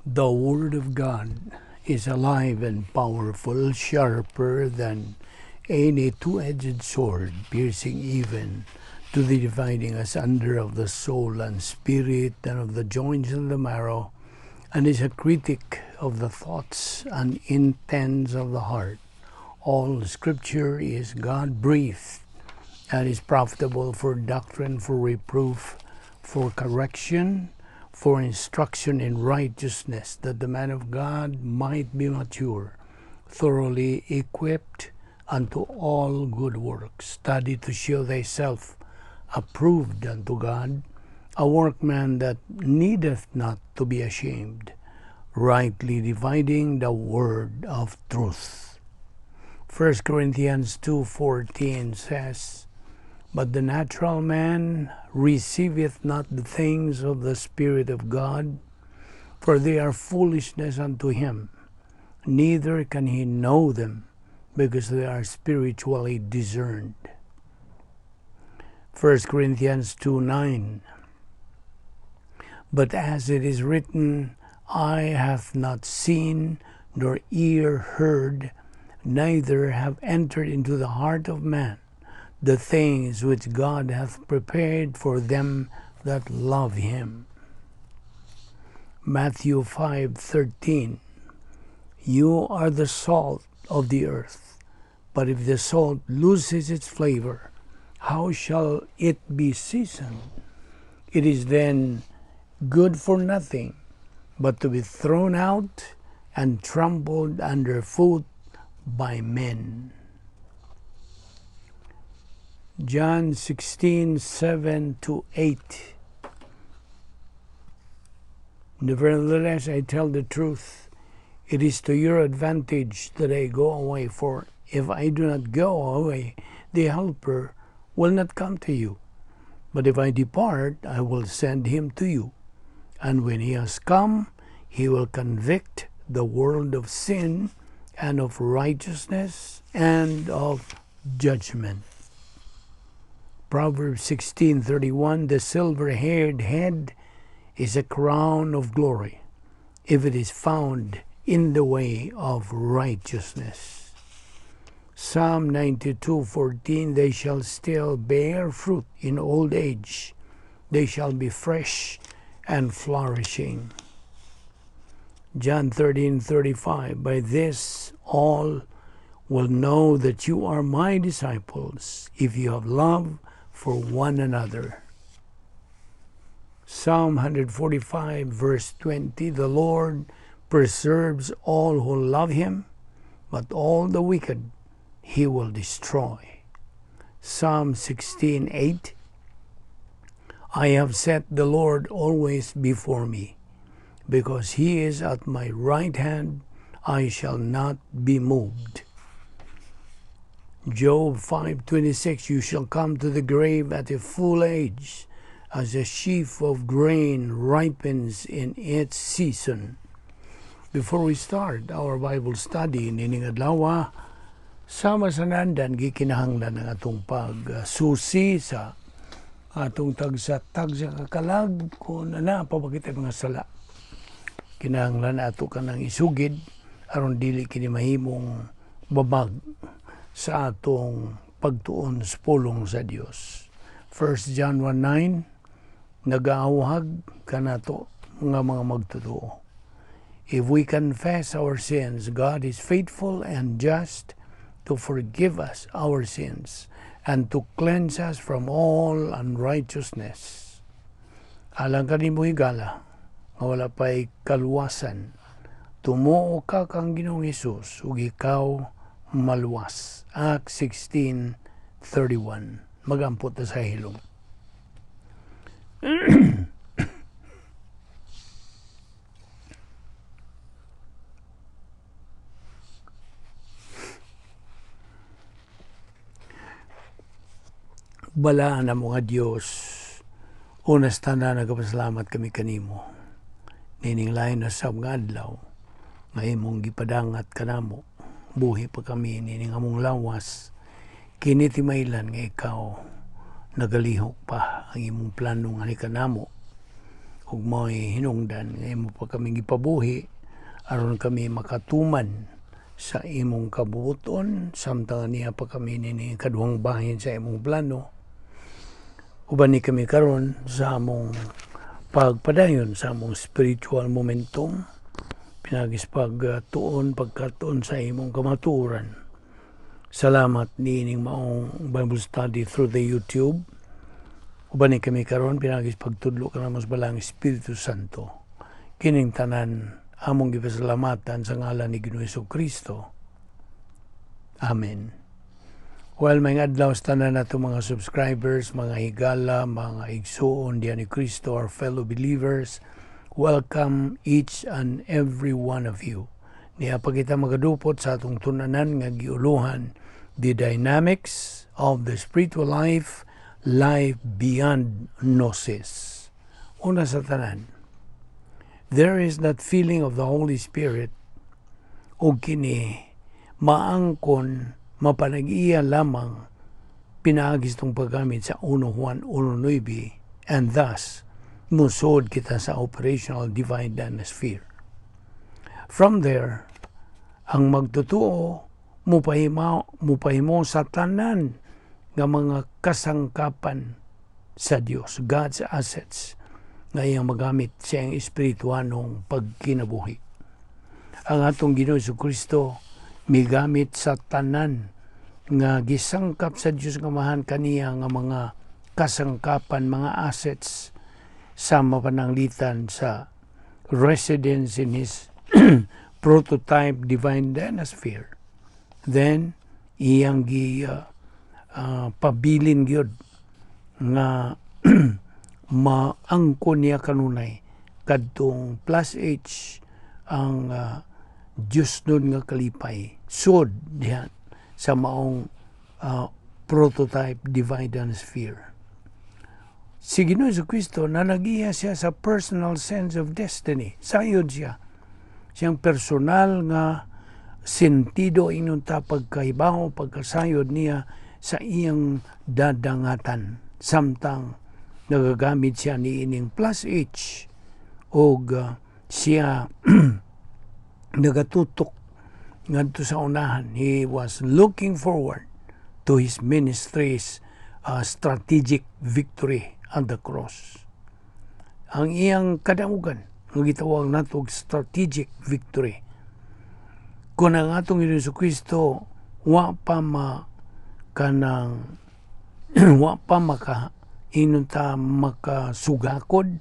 The Word of God is alive and powerful, sharper than any two-edged sword, piercing even to the dividing asunder of the soul and spirit and of the joints and the marrow, and is a critic of the thoughts and intents of the heart. All Scripture is God-breathed and is profitable for doctrine, for reproof, for correction, for instruction in righteousness, that the man of God might be mature, thoroughly equipped unto all good works. Study to show thyself approved unto God, a workman that needeth not to be ashamed, rightly dividing the word of truth. 1 Corinthians 2:14 says, "But the natural man receiveth not the things of the Spirit of God, for they are foolishness unto him, neither can he know them, because they are spiritually discerned." 1 Corinthians 2:9, "But as it is written, eye hath not seen, nor ear heard, neither have entered into the heart of man, the things which God hath prepared for them that love him." Matthew 5:13, "You are the salt of the earth, but if the salt loses its flavor, how shall it be seasoned? It is then good for nothing, but to be thrown out and trampled underfoot by men." John 16:7-8, "Nevertheless, I tell the truth, it is to your advantage that I go away, for if I do not go away, the Helper will not come to you. But if I depart, I will send him to you. And when he has come, he will convict the world of sin and of righteousness and of judgment." Proverbs 16:31, "The silver-haired head is a crown of glory, if it is found in the way of righteousness." Psalm 92:14, "They shall still bear fruit in old age; they shall be fresh and flourishing." John 13:35, "By this all will know that you are my disciples, if you have love for one another." Psalm 145 verse 20, "The Lord preserves all who love him, but all the wicked he will destroy." Psalm 16:8, "I have set the Lord always before me, because he is at my right hand, I shall not be moved." Job 5:26, "You shall come to the grave at a full age, as a sheaf of grain ripens in its season." Before we start our Bible study nining adlaw, sama sa nandan gikinahanglan ang atong pagsusi sa atong tagsa-tagsa kakalag kung naa pa ba kita mga sala. Kinahanglan ato kanang isugid aron dili kini mahimong babag sa atong pagtuon sa pulong sa Dios. 1 John 1:9, nagaawhag kanato nga mga magtotoo, "If we confess our sins, God is faithful and just to forgive us our sins and to cleanse us from all unrighteousness." Alang kanimo higala nga wala pa'y kaluwasan, tumuo ka kang Ginoong Hesus ug ikaw maluwas. Acts 16:31. Magampot na sa hilom. Balaan na mga Diyos, unas tanan nagapasalamat kami kanimo. Nining lain na sab nga adlaw, nga imong gipadangat kanamo, buhi pa kami nining among lawas, kini timaylan nga ikaw nagalihok pa ang imong plano nga ni kanamo. Ug mao'y hinungdan nga imo pa kami gipabuhi aron kami makatuman sa imong kabubuton samtang ania pa kami nini kaduhang bahin sa imong plano. Uban ni kami karon sa among pagpadayon sa among spiritual momentum pinaagi sa pagtuon, pagkatuon sa imong kamatuoran. Salamat niining maong Bible study through the YouTube. Uban ni kami karon pinaagi sa pagtudlo kanamo sa Balaang Espiritu Santo. Kining tanan among gipasalamatan sa ngalan ni Ginoong Kristo. Amen. Well, maayong adlaw sa tanan nato mga subscribers, mga higala, mga igsuon diyan ni Kristo, our fellow believers. Welcome each and every one of you. Nia pa kita magadupot sa atong tun-anan nga giuluhan "The Dynamics of the Spiritual Life, Life Beyond Gnosis." Una sa tanan, there is that feeling of the Holy Spirit o kini maangkon mapanag-iya lamang pinaagi sa atong paggamit sa 1 Juan 1.9, and thus musod kita sa operational divine sphere. From there, ang magtotoo mupahimo sa tanan nga mga kasangkapan sa Dios, God's assets, nga iyang magamit sa iyang espirituanong pagkinabuhi. Ang atong Ginoo Kristo migamit sa tanan nga gisangkap sa Dios nga Amahan kaniya nga mga kasangkapan, mga assets sa mapananglitan sa residence in His prototype divine dynasphere. Then, iyang gi pabilin gyud nga maangkon niya kanunay kadtong plus H, ang Diyos nun nga kalipay sud diha sa maong prototype divine sphere. Si Ginoo Kristo nanagiya siya sa personal sense of destiny. Sayod siya. Siyang personal nga sentido ingon ta pagkahibaw, pagkasayod niya sa iyang dadangatan samtang nagagamit siya ni ining plus H og siya nagatutok ngadto sa unahan. He was looking forward to his ministry's strategic victory on the cross. Ang iyang kadaugan nga gitawag nato og strategic victory. Kung ang atong Hesus Kristo wa pa ma kanang wa pa maka ingon ta makasugakod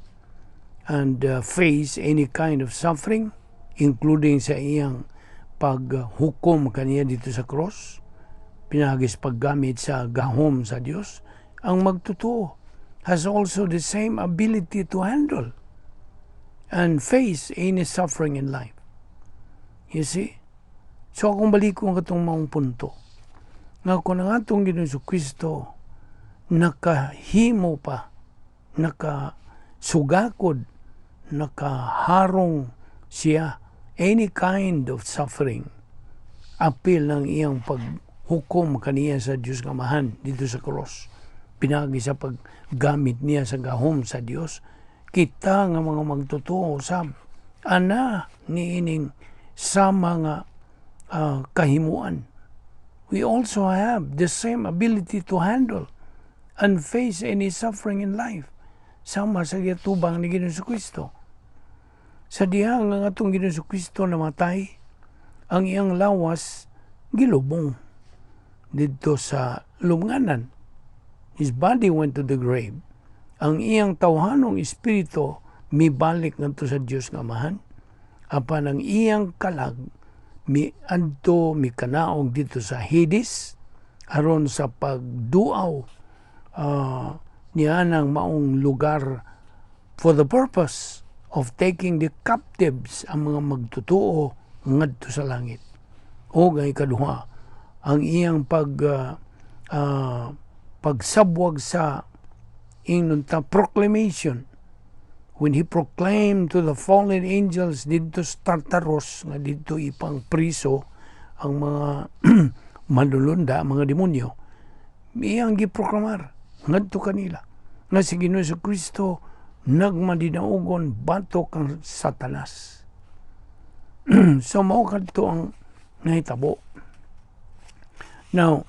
and face any kind of suffering, including sa iyang paghukom kaniya dito sa cross pinaagi sa paggamit sa gahom sa Dios, ang magtotoo has also the same ability to handle and face any suffering in life, you see. So akong balikon katong maong punto nga kung ang atong Ginoong Kristo nakahimo pa, nakasugakod, nakaharong siya any kind of suffering apil ng iyang paghukom kaniya sa Dios nga Amahan dito sa cross pinaagi sa paggamit niya sa gahom sa Dios, kita nga mga magtotoo sab ana niining sa mga kahimuan, we also have the same ability to handle and face any suffering in life sama sa gitubang ni Ginoong Kristo. Sa diha nga ang atong Ginoong Kristo namatay, ang iyang lawas gilubong didto sa lubnganan. His body went to the grave. Ang iyang tawhanong espiritu mibalik ngadto sa Dios nga Amahan. Apan ang iyang kalag miadto, mikanaog dito sa Hades aron sa pagduaw niya ng maong lugar for the purpose of taking the captives, ang mga magtotoo, ngadto sa langit. O ang ikaduha, ang iyang pagsabwag sa ingnon ta proclamation, when he proclaimed to the fallen angels didto sa Tartarus, nga didto ipang priso ang mga manlulunda, mga demonyo, iyang giproklamar ngadto kanila nga si Ginoo Kristo Nagmadinaugon batok ang Satanas. So mao kadto ang nahitabo. Now,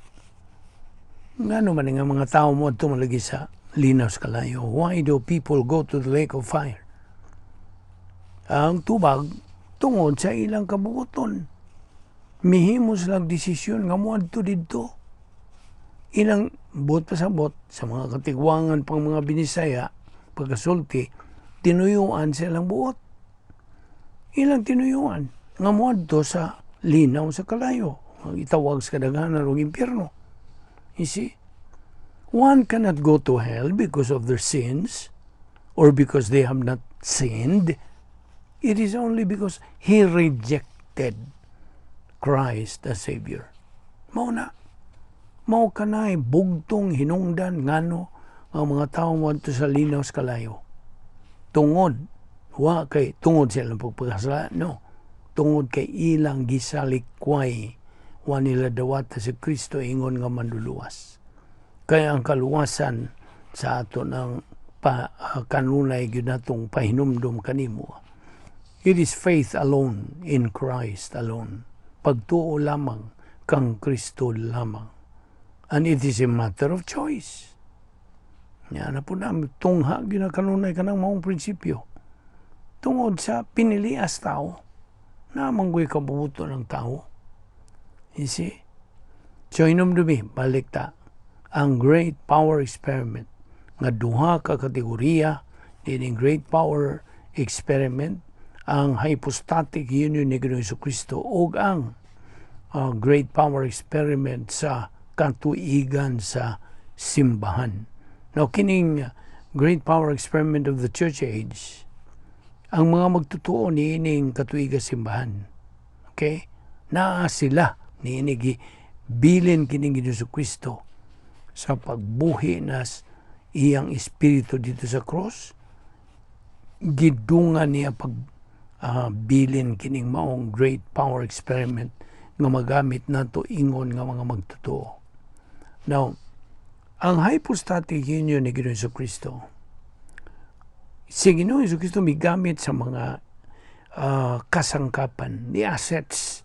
ngano man nga mga tao mo malagi sa linaw sa kalayo? Why do people go to the lake of fire? Ang tubag, tungod sa ilang kabuoton. Mihimo silang desisyon nga moadto didto. Ilang buot pasabot sa mga katigwangan pang mga Binisaya, pagkasulti, tinuyuan sa ilang buot. Ilang tinuyuan nga moadto sa linaw sa kalayo. Ang itawag sa kadaghanan og impyerno. You see? One cannot go to hell because of their sins or because they have not sinned. It is only because he rejected Christ the Savior. Mao na. Mao kanay bugtong hinungdan ngano ang mga tao moadto sa linaw sa kalayo. Tungod wa kay tungod sa ilang pagpakasala, no. Tungod kay ilang gisalikway, wa nila dawata si Kristo ingon nga manluluwas. Kaya ang kaluwasan sa ato ng pa, kanunay gyud natong pahinumdom kanimo. It is faith alone in Christ alone. Pagtuo lamang kang Kristo lamang. And it is a matter of choice. Nya na po na, tungha gyud na kanunay kanang maong prinsipyo. Tungod sa pinilias tao, na manggoy kabubuto ng tao. You see? So hinumdumi, balik ta. Ang Great Power Experiment nga duha ka kategoriya dining Great Power Experiment, ang hypostatic union ni Ginoong Kristo ug ang Great Power Experiment sa katuigan sa simbahan. Now, kining Great Power Experiment of the Church Age, ang mga magtutuo niining katuiga simbahan. Okay? Naa sila niini, bilin kining Ginoong Kristo sa pagbuhi nas iyang espiritu dito sa cross, gidungan niya pag bilin kining maong Great Power Experiment nga magamit nato ingon nga mga magtotoo. Now, ang hypostatic union ni Ginoong Kristo, si Ginoong Kristo migamit sa mga kasangkapan, ni assets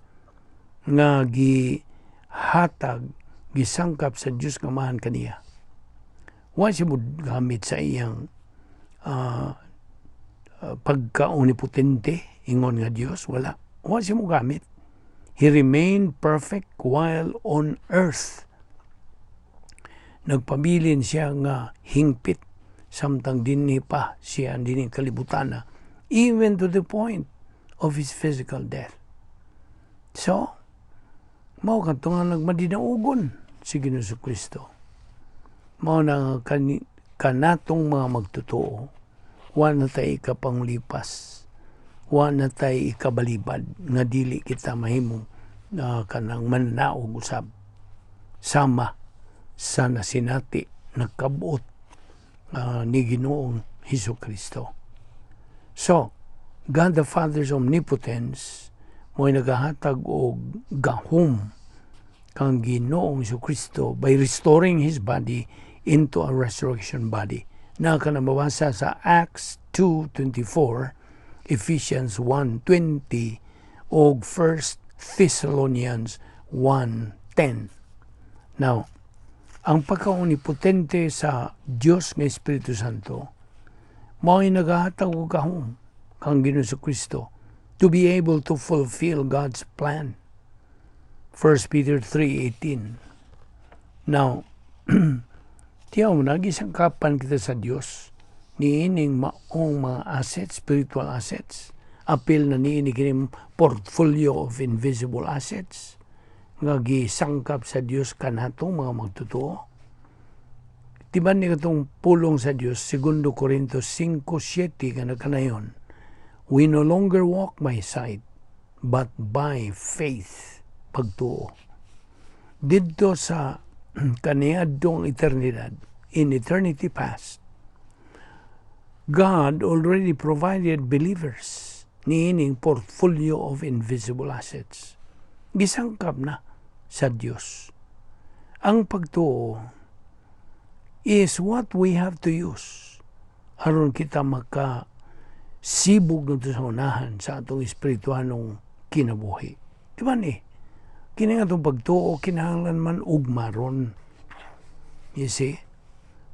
nga gihatag, gisangkap sa Dios nga Amahan kaniya. Wa siya mo gamit sa iyang pagka-omnipotente, ingon nga Dios, wala. Wa siya mo gamit. He remained perfect while on earth. Nagpabilin siya nga hingpit samtang dinhi pa siya dinhi kalibutana, even to the point of his physical death. So, mao kadto nga nagmadinaugon si Ginoong Kristo. Mao na nga kanatong mga magtotoo, wa na tay ikapanglipas, wa na tay ikabalibad nga dili kita mahimong kanang mananaog usab sama sa nasinati nagkabot ni Ginoong Hesus Kristo. So, God the Father's omnipotence mo'y nagahatag og gahom kang Ginoong Hesus Kristo by restoring His body into a resurrection body. Na ka na mabasa sa Acts 2:24, Ephesians 1:20, og 1 Thessalonians 1:10. Now, ang pagka-omnipotente sa Dios nga Espiritu Santo mao'y nagahatag og gahom kang Ginoong Kristo to be able to fulfill God's plan. 1 Peter 3:18. Now, tiyaw mo na, gisangkapan kita sa Dios niining maong mga assets, spiritual assets. Apil na niini kining portfolio of invisible assets nga gisangkap sa Dios kanatong mga magtotoo. Tiban ni katong pulong sa Dios, 2 Corinto 5:7, nga nagkanayon, "We no longer walk by sight, but by faith," pagtuo. Didto sa kaniadtong eternidad, in eternity past, God already provided believers niining portfolio of invisible assets. Gisangkap na sa Dios. Ang pagtuo is what we have to use. Aron kita maka sibog ngadto sa unahan sa atong espirituhanong kinabuhi. Di ba ni? Kini nga atong pagtuo kinahanglan man ugmaron. You see?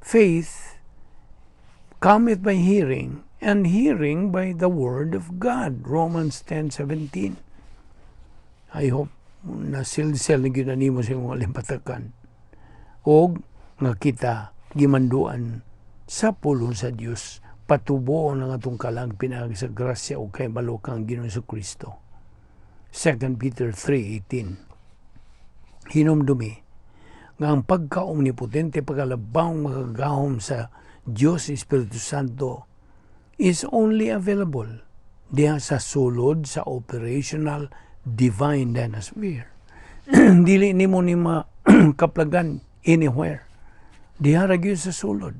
Faith cometh by hearing, and hearing by the word of God. Romans 10:17. I hope nasilsel na gyud nimo sa imong alimpatakan. Og nga kita gimanduan sa pulong sa Dios, patuboon ang atong kalag pinaagi sa grasya ug kahibalo kang Ginoong Kristo. 2 Peter 3:18. Hinumdumi nga ang pagka-omnipotente, pagkalabawng makagahom sa Diyos Espiritu Santo is only available diha sa sulod sa operational divine dynasphere. Dili nimo ni makaplagan anywhere. Diha ra gyud sa sulod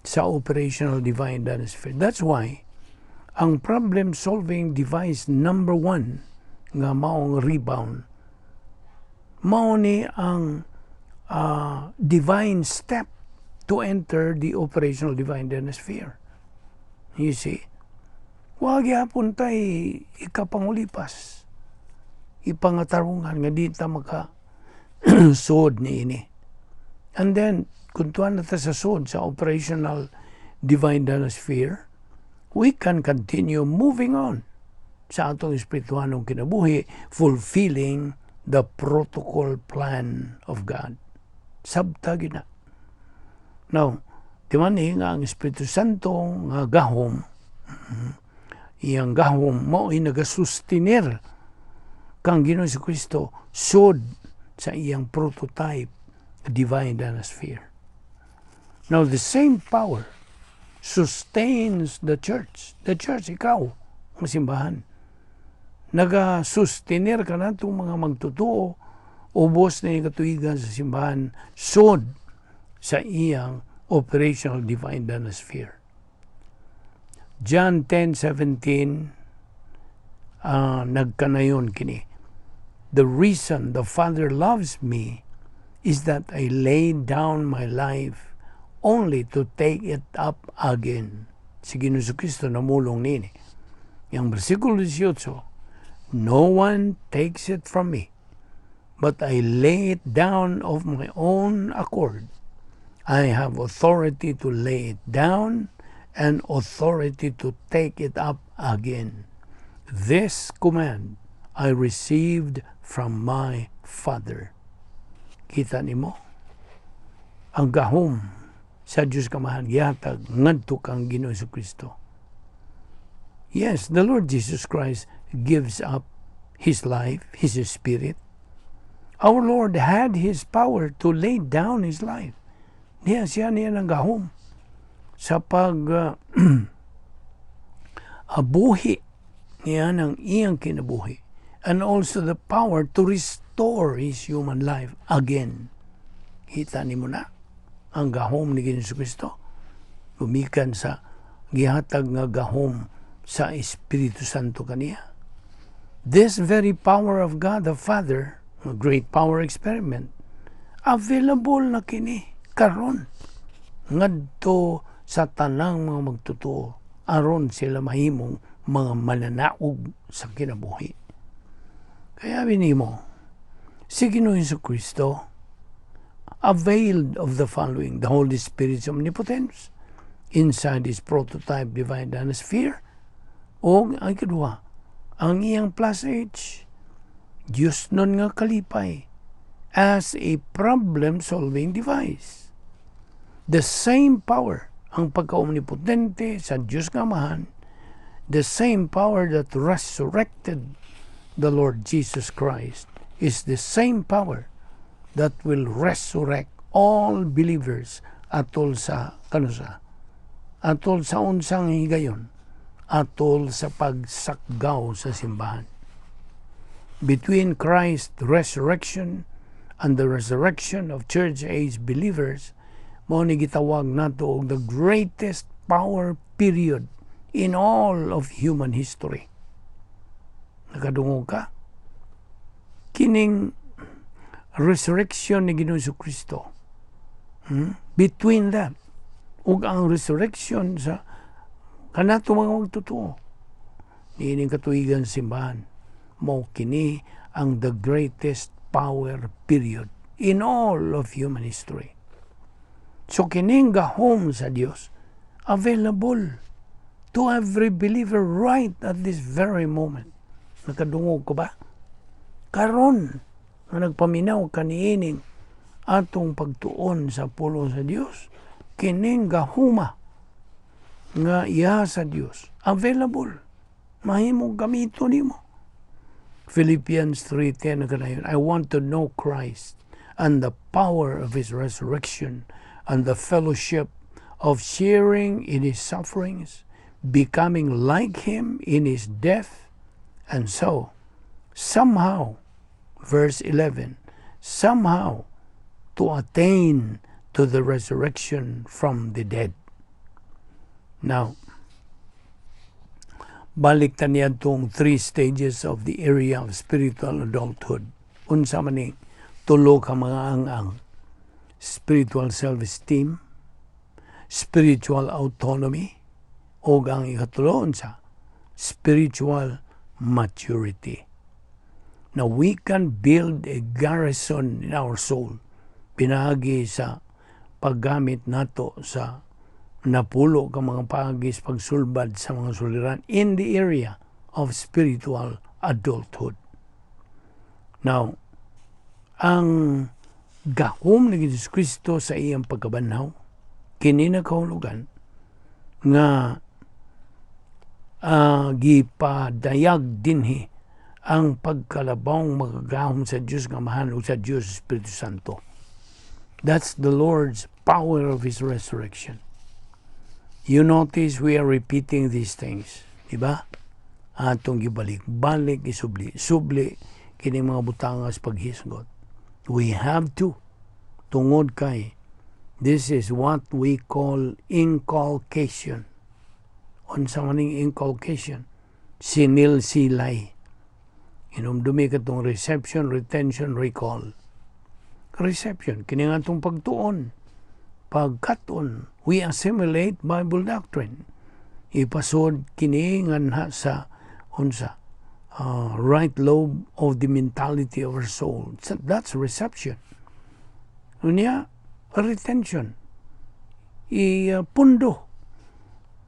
sa operational divine dynasphere. That's why ang problem solving device number one nga maong rebound, mao ni ang divine step to enter the operational divine dynasphere. You see? Wa gyapon tay ikapangulipas. Ipangatarungan nga di ta maka suod ni ini. And then, kung tuwa na ta sa sud sa operational divine dynasphere, we can continue moving on sa atong espirituhanong kinabuhi, fulfilling the protocol plan of God. Sabta gyud na. Now, di man ni nga ang Espiritu Santo nga gahom, iyang gahom mao nagasustinir kang Ginoong Kristo sud sa iyang prototype divine dynasphere. Now, the same power sustains the church. The church, ikaw, ang simbahan. Naga-sustenir ka na itong mga magtotoo, ubos na yung katuigan sa simbahan, sud sa iyang operational divine dynasphere. John 10:17, nagkanayon kini. "The reason the Father loves me is that I laid down my life only to take it up again." Si Ginoong Kristo namulong nini. Yang versikulo 18, "No one takes it from me, but I lay it down of my own accord. I have authority to lay it down and authority to take it up again. This command I received from my Father." Kita nimo ang gahom sa Diyos Kamahan gihatag ngadto kang Ginoong Kristo. Yes, the Lord Jesus Christ gives up His life, His spirit. Our Lord had His power to lay down His life. Niya siya niya ng gahom sa pag abuhi niya ng iyang kinabuhi and also the power to restore his human life again. Kita nimo na ang gahom ni Ginoong Kristo gumikan sa gihatag nga gahom sa Espiritu Santo kaniya. This very power of God the Father, a great power experiment, available na kini karon ngadto sa tanang mga magtotoo aron sila mahimong mga mananaog sa kinabuhi. Kaya binimo, si Ginoong Kristo availed of the following: the Holy Spirit's omnipotence inside His prototype divine sphere, o ang ikaduha, ang iyang plus H, Diyos nun nga kalipay, as a problem-solving device. The same power, ang pagka-omnipotente sa Diyos nga Amahan, the same power that resurrected the Lord Jesus Christ is the same power that will resurrect all believers atol sa kanusa, atol sa unsang higayon, atol sa pagsakgaw sa simbahan. Between Christ's resurrection and the resurrection of church age believers, mao ni gitawag nato og the greatest power period in all of human history. Nakadungog ka? Kining resurrection ni Ginoong Kristo. Between that ug ang resurrection sa Kanato mga magtotoo niining katuigan simbahan, mao kini ang the greatest power period in all of human history. So kining gahom sa Dios available to every believer right at this very moment. Nakadungog ko ba? Karon nga nagpaminaw kaniining atong pagtuon sa pulong sa Dios, kining gahuma nga iya sa Dios available, mahimong gamito nimo. Philippians 3:10 kanayon, "I want to know Christ and the power of his resurrection and the fellowship of sharing in his sufferings, becoming like him in his death, and so somehow," verse 11, "somehow to attain to the resurrection from the dead." Now, balik ta niya tong three stages of the area of spiritual adulthood. Unsa man ni tulo ka mga ang-ang? Spiritual self-esteem, spiritual autonomy, o ang ikatulo unsa? Spiritual maturity. Now, we can build a garrison in our soul pinaagi sa paggamit nato sa napulo ka mga paagi sa pagsulbad sa mga suliran in the area of spiritual adulthood. Now, ang gahom ni Jesus Kristo sa iyang pagkabanhaw, kini nakahulugan nga gipadayag dinhi ang pagkalabawng makagahom sa Dios nga Amahan ug sa Dios Espiritu Santo. That's the Lord's power of His resurrection. You notice we are repeating these things. Di ba? Atong gibalik. Balik isubli. Subli kini mga butangas paghisgot. We have to. Tungod kay this is what we call inculcation. Unsa man ning inculcation? Sinilsilay. Hinumdumi katong reception, retention, recall. Reception, kini nga atong pagtuon, pagkaton, we assimilate Bible doctrine. Ipasod kini nganha sa unsa? Right lobe of the mentality of our soul. So that's reception. Unya, retention. I-pundo.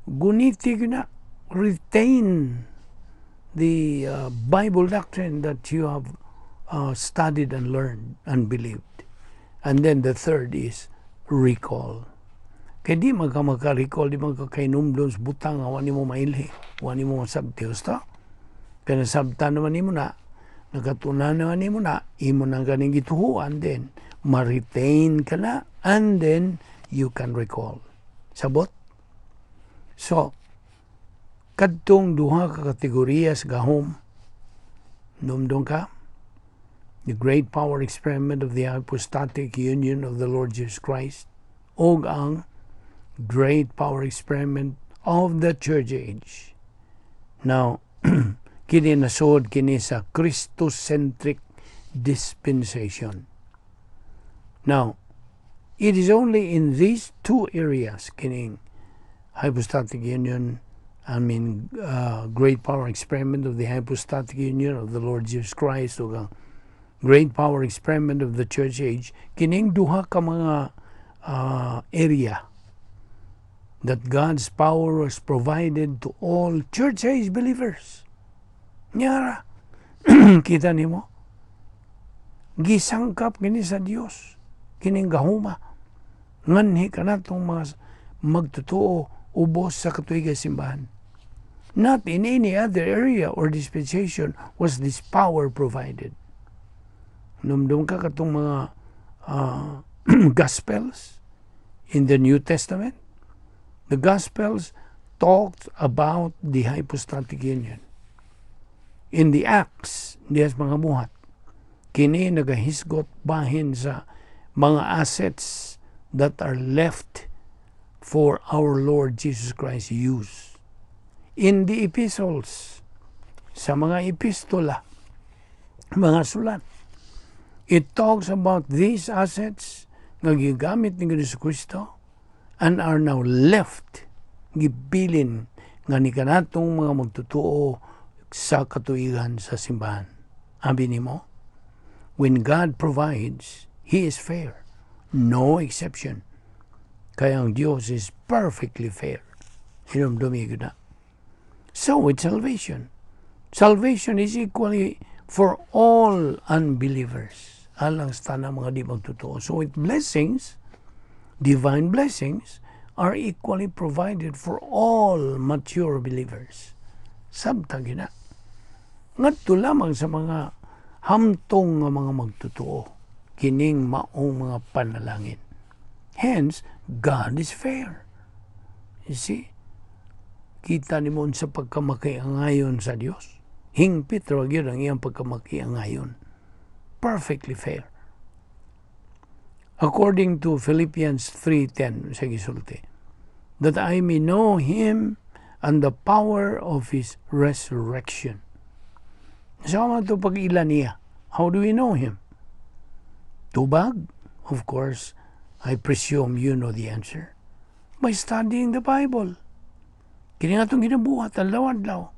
Guniti na. Retain the Bible doctrine that you have studied and learned and believed. And then the third is recall. Kay di man ka maka-recall, di man ka kahinumdom sa butang nga wa nimo mailhi, wa nimo masabti husto. Kay nasabtan naman nimo na, nakatunan naman nimo na, imo nang ganing gituhuan, then ma-retain ka na, and then you can recall. Sabot? So, kadtong duha ka kategoriya sa gahom, numdong ka, the great power experiment of the hypostatic union of the Lord Jesus Christ, ug ang great power experiment of the church age. Now, kini nasod kini sa Christocentric dispensation. Now, it is only in these two areas, kining hypostatic union, I mean, great power experiment of the hypostatic union of the Lord Jesus Christ ug ang great power experiment of the church age, kining duha ka mga area that God's power was provided to all church age believers. Nyara, kita nimo, gisangkap kini sa Dios, kining gahuma, nganhi kanatong mga magtotoo ubos sa katuiga simbahan. Not in any other area or dispensation was this power provided. Numdum ka katong mga Gospels in the New Testament. The Gospels talked about the hypostatic union. In the Acts, diyas mga buhat, kini nagahisgot bahin sa mga assets that are left for our Lord Jesus Christ's use. In the epistles, sa mga epistola, mga sulat, it talks about these assets nga gigamit ni Jesu Kristo and are now left, gibilin Nga ni kanatong mga magtutuo sa katuigan sa simbahan. Abi nimo? When God provides, He is fair. No exception. Kaya ang Diyos is perfectly fair. Hinumdumi ko na. So with salvation. Salvation is equally for all unbelievers. Alang sa tanang mga di magtotoo. So with blessings, divine blessings are equally provided for all mature believers. Sabta gina. Ngadto lamang sa mga hamtong nga mga magtotoo kining maong mga panalangin. Hence, God is fair. You see? Kita nimo sa pagkamakiangayon sa Dios. Hingpit ra gyud ang iyang pagkamakiangayon. Perfectly fair. According to Philippians 3:10 sa gisulti, "That I may know Him and the power of His resurrection." Sa man to pag-ila niya? How do we know Him? Tubag? Of course, I presume you know the answer. By studying the Bible. Kini nga itong ginabuhat, adlaw-adlaw.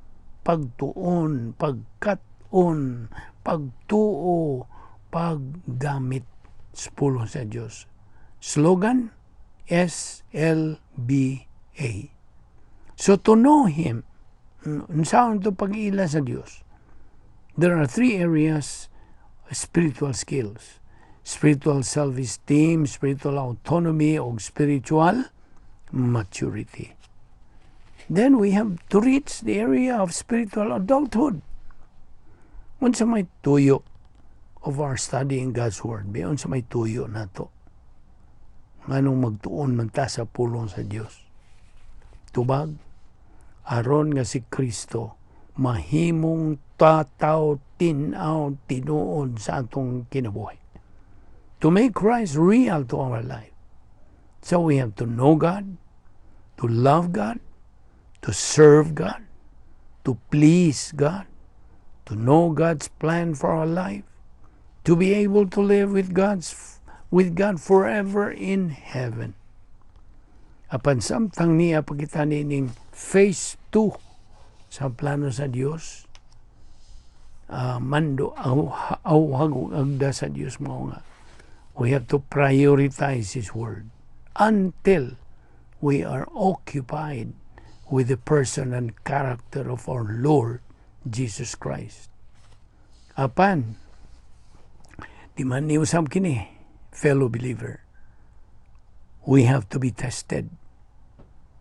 Pagtuon, pagkat-on, pagtuo, paggamit sa pulong sa Diyos. Slogan, SLBA. So to know Him, unsaon to pag-ila sa Diyos? There are three areas of spiritual skills: spiritual self-esteem, spiritual autonomy, o spiritual maturity. Then we have to reach the area of spiritual adulthood. Unsa may tuyo of our studying God's Word, bi unsa may tuyo nato? Nganong magtuon man ta sa pulong sa Dios? Tubag, aron nga si Kristo mahimong tataw, tin-aw, tinuod sa atong kinabuhi. To make Christ real to our life. So we have to know God, to love God, to serve God, to please God, to know God's plan for our life, to be able to live with God forever in heaven. Apan samtang niya pagkita nining phase 2 sa plano sa Dios, mando awhag agda sa Dios mao nga we have to prioritize His Word until we are occupied with the person and character of our Lord Jesus Christ. Apan, di man ni usab kini, fellow believer, we have to be tested.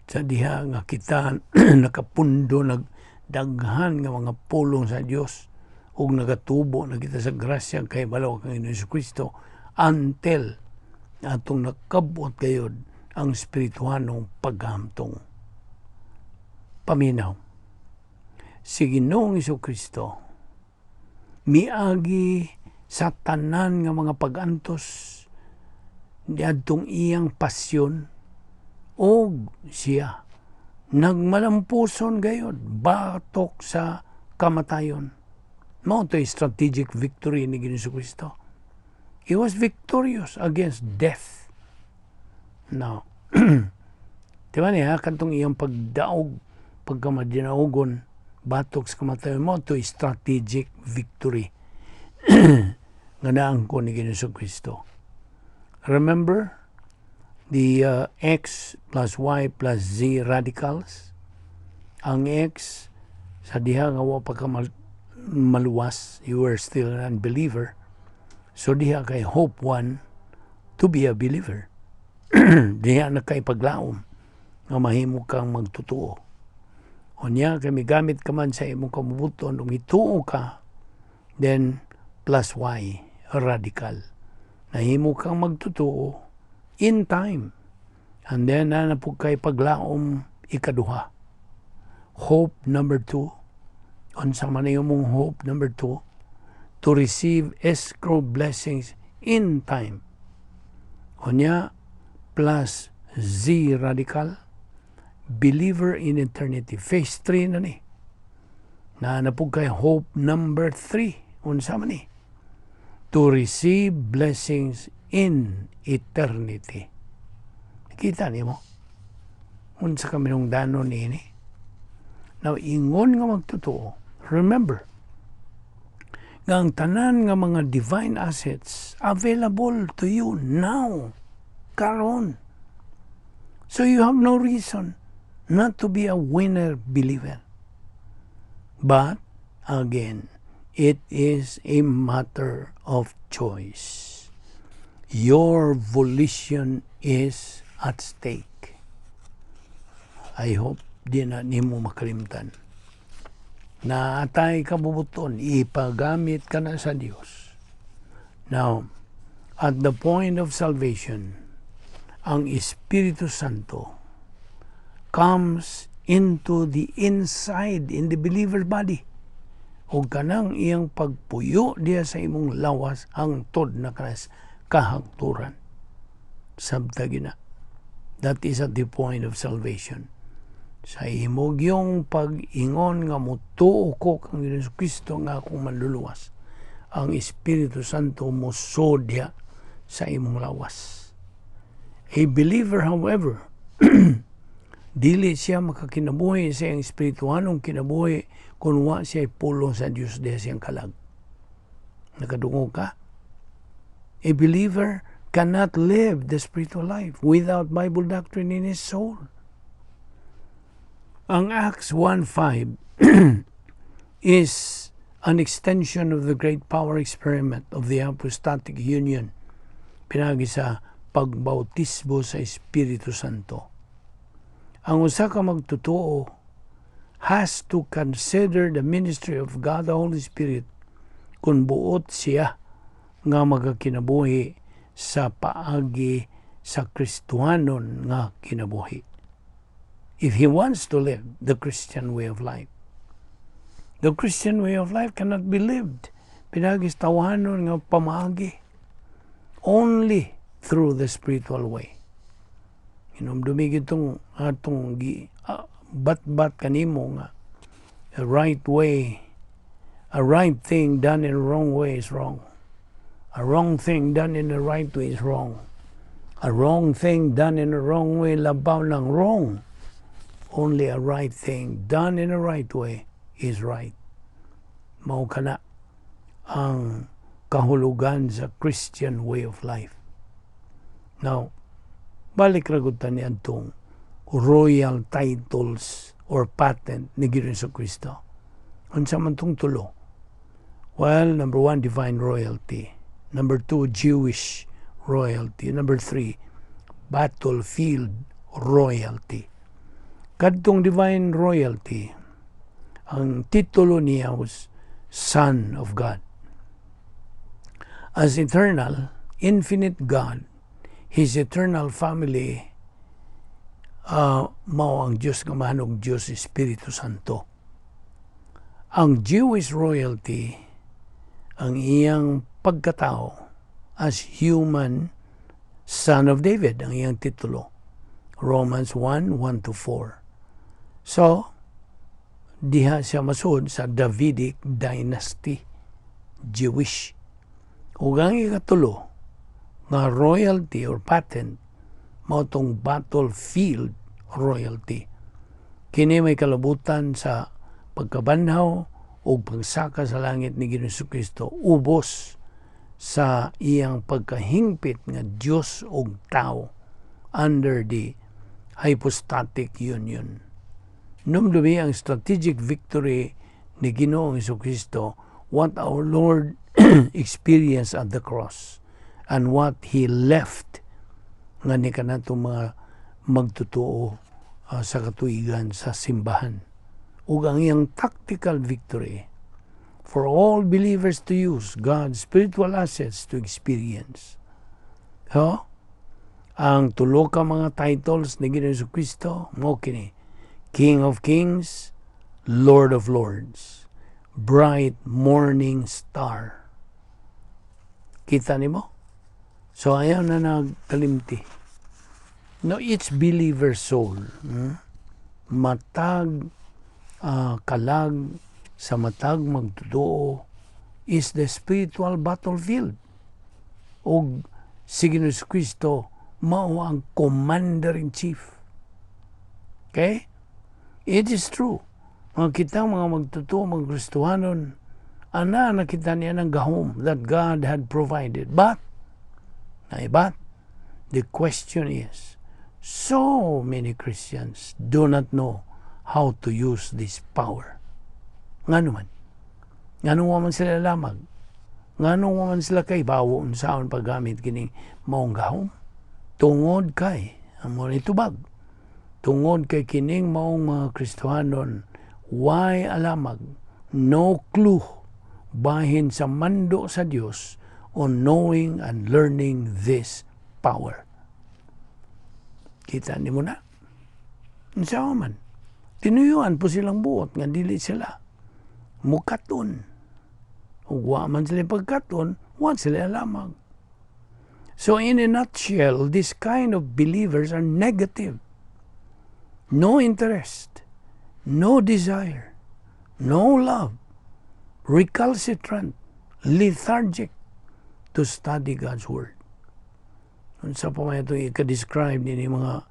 Sa diha nga kita nakapundo nagdaghan nga mga pulong sa Dios ug nagatubo na kita sa grasya kay balaw kang Ginoong Kristo until atong nakabot gayod ang espirituhanong paghamtong. Paminaw. Si Ginoong Kristo miagi sa tanan nga mga pag-antos niadtong iyang pasyon og siya nagmalampuson gayod batok sa kamatayon. Mao to strategic victory ni Ginoong Kristo. He was victorious against death. Now, di ba niya, kantong iyang pagdaog, pagkamadinaugon, batok sa kamatayon mao to strategic victory nga naangko ni Ginoong Kristo. Remember the X plus Y plus Z radicals? Ang X, sa diha nga wa pa ka maluwas, you were still an unbeliever. So diha kay hope one to be a believer. Diha na kay paglaom nga mahimo kang magtutuo. Unya kay migamit ka man sa imong kabubuton ug ituo ka, then plus Y radical. Nahimo kang magtutuo in time. And then na na kay paglaom ikaduha. Hope number two. Unsa man imong hope number two? To receive escrow blessings in time. Unya, plus Z radical, believer in eternity. Phase 3 na ni. Na napug kay hope number 3. Unsa man ni? To receive blessings in eternity. Kita nimo? Unsa ka minungdanon niini? Now, ingon nga magtotoo, remember, nga ang tanan nga mga divine assets available to you now, karon. So you have no reason not to be a winner believer. But, again, it is a matter of choice. Your volition is at stake. I hope di na nimo makalimtan. Naa tay kabubut-on, ipagamit ka na sa Dios. Now, at the point of salvation, ang Espiritu Santo comes into the inside in the believer's body. O kanang iyang pagpuyo diya sa imong lawas hangtod na kanas kahangturan. Sabta gina. That is at the point of salvation. Sa imong yung pag-ingon nga mutuo ko kang Hesus Kristo nga akong manluluwas, ang Espiritu Santo mosud diha sa imong lawas. A believer, however, dili siya makakinabuhi sa iyang espirituhanong kinabuhi kung wa siya pulong sa Dios diha siyang kalag. Nakadungog ka? A believer cannot live the spiritual life without Bible doctrine in his soul. Ang Acts 1:5 is an extension of the great power experiment of the hypostatic union pinagi sa pagbautismo sa Espiritu Santo. Ang usa ka magtotoo has to consider the ministry of God the Holy Spirit kung buot siya nga magakinabuhi sa paagi sa Kristohanon nga kinabuhi. If he wants to live the Christian way of life. The Christian way of life cannot be lived pinaagi sa tawhanon nga pamaagi. Only through the spiritual way. Hinumdumi itong atong gi, bat-bat kanimo nga a right way, a right thing done in the wrong way is wrong. A wrong thing done in the right way is wrong. A wrong thing done in the wrong way, labaw ng wrong. Only a right thing done in the right way is right. Mao kana ang kahulugan sa Christian way of life. Now, balik ra gud ta niadtong royal titles or patent ni Ginoong Kristo. Unsa man tong tulo? Well, number one, divine royalty. Number two, Jewish royalty. Number three, battlefield royalty. Kadtong divine royalty, ang titulo niya was Son of God. As eternal, infinite God, His eternal family, mao ang Diyos nga Amahan ug Diyos Espiritu Santo. Ang Jewish royalty, ang iyang pagkatao as human Son of David, ang iyang titulo. Romans 1, 1 to 4. So, diha siya masud sa Davidic dynasty, Jewish. Ug ang ikatulo, nga royalty or patent, mao tong battlefield royalty. Kini may kalabutan sa pagkabanhaw o pagsaka sa langit ni Ginoong Kristo ubos sa iyang pagkahingpit nga Dios ug tao under the hypostatic union. Numdumi ang strategic victory ni Ginoong Kristo, what our Lord experienced at the cross and what He left nga ni kanato mga magtotoo sa katuigan sa simbahan. Ug ang iyang tactical victory for all believers to use God's spiritual assets to experience. So, ang tulo ka mga titles ni Ginoong Kristo mao kini: King of Kings, Lord of Lords, Bright Morning Star. Kita nimo? So ayaw na nagkalimti. No, each believer soul, matag kalag sa matag magtotoo is the spiritual battlefield. Og si Ginoong Kristo mao ang commander-in-chief. Okay? It is true Mga kita mga magtotoo, mga Kristohanon, ana nakita niya ng gahom that God had provided. But the question is, so many Christians do not know how to use this power. Ngano man? Ngano man sila lamag? Ngano man sila kaybawo unsaon paggamit kining maong gahom? Tungod kay, amo ni tubag, tungod kay kining maong mga Kristohanon, way alamag, no clue, bahin sa mando sa Dios on knowing and learning this power. Kita nimo na. Unsa man? Tinuyuan po silang buot nga dili sila mukaton. Ug wa man sila pagkaton, wa sila alamag. So in a nutshell, this kind of believers are negative. No interest, no desire, no love, recalcitrant, lethargic to study God's Word. Unsa pa man itong i-describe ni mga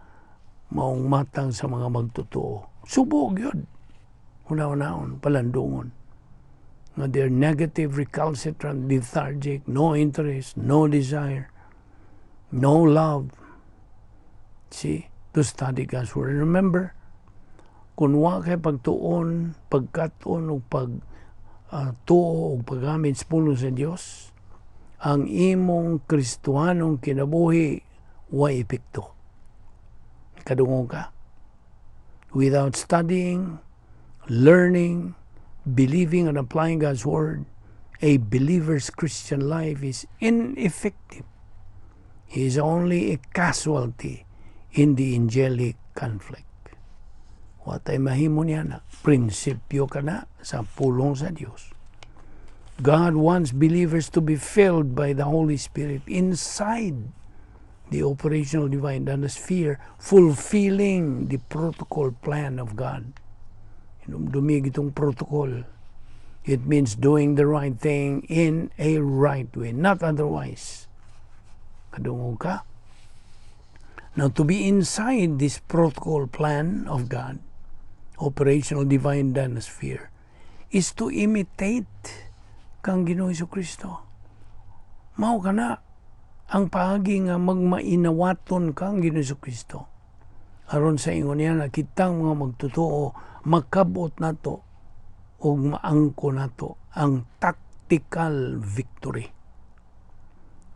maong matang sa mga magtotoo? Subo gyud. Una-unaon, palandungon. Nga they're negative, recalcitrant, lethargic, no interest, no desire, no love. See, to study God's Word. And remember, kung wa kay pagtuon, pagkat-on, o pag tuo o paggamit sa pulong sa Dios, ang imong Kristohanong kinabuhi way epekto. Kadungog ka? Without studying, learning, believing and applying God's Word, a believer's Christian life is ineffective. He is only a casualty in the angelic conflict. Wa tay mahimo niya na. Prinsipyo ka na sa pulong sa Dios. God wants believers to be filled by the Holy Spirit inside the operational divine sphere, fulfilling the protocol plan of God. Hinumdumi itong protocol. It means doing the right thing in a right way, not otherwise. Kadungog ka? Now, to be inside this protocol plan of God, operational divine sphere, is to imitate kang Ginoo Kristo. Mao ka na ang paagi nga magmainawaton kang Ginoo Kristo. Aron sa ingon niya na kitang mga magtotoo makabot nato ug maangko nato ang tactical victory.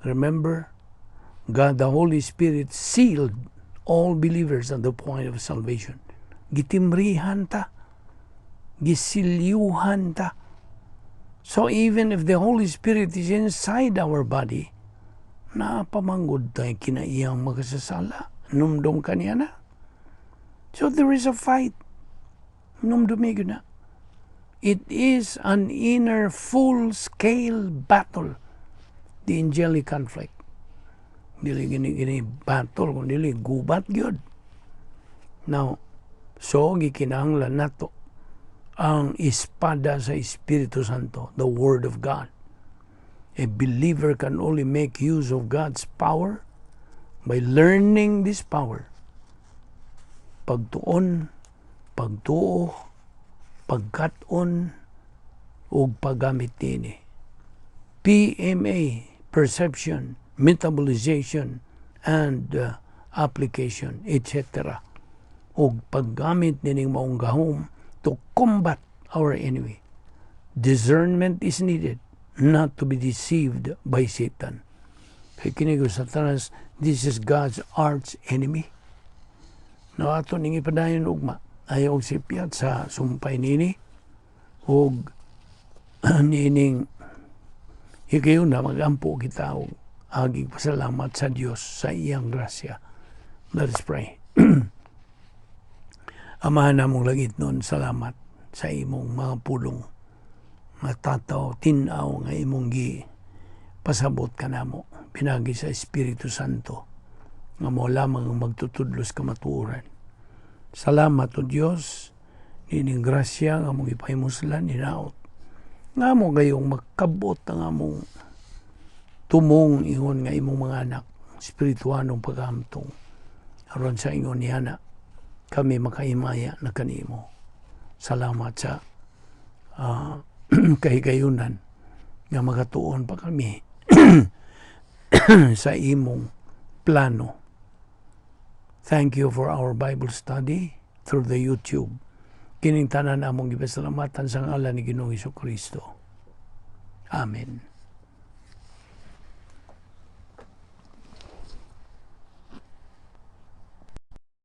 Remember, God the Holy Spirit sealed all believers at the point of salvation. Gitimrihan ta. Gisilyuhan ta. So even if the Holy Spirit is inside our body, napamanggod tayo kinaiyang makasasala. Numdum kaniya na. So there is a fight. Numdumi na. It is an inner full-scale battle, the angelic conflict. Dili gini gini battle, kung dili gubat gyud. Now, so gikinahanglan nato ang espada sa Espiritu Santo, the Word of God. A believer can only make use of God's power by learning this power. Pagtuon, pagtuo, pagkat-on, ug paggamit niini. PMA, perception, metabolization, and application, etc. Ug paggamit nining maong gahom to combat our enemy. Discernment is needed not to be deceived by Satan. Kay kini ko Satanas, this is God's arch enemy. No ato ning ipadayon ugma ayaw og sipyat sa sumpay nini ug niining higayon na magampo kita og agig pasalamat sa Dios sa iyang grasya. Let us pray. Amahan namong langitnon, salamat sa imong mga pulong nga tataw, tin-aw nga imong gi pasabot kanamo pinagi sa Espiritu Santo nga mo lamang ang magtutudlos kamatuoran. Salamat o Dios nining grasya nga among ipahimuslan hinaot nga mo gayong magkabot ang among tumong ingon nga imong mga anak, espirituanong paghamtong, aron sa ingon niya na kami makahimaya na kanimo. Salamat sa kahigayunan nga makatuon pa kami sa imong plano. Thank you for our Bible study through the YouTube. Kining tanan among gipasalamatan sa ngalan ni Ginoong Kristo. Amen.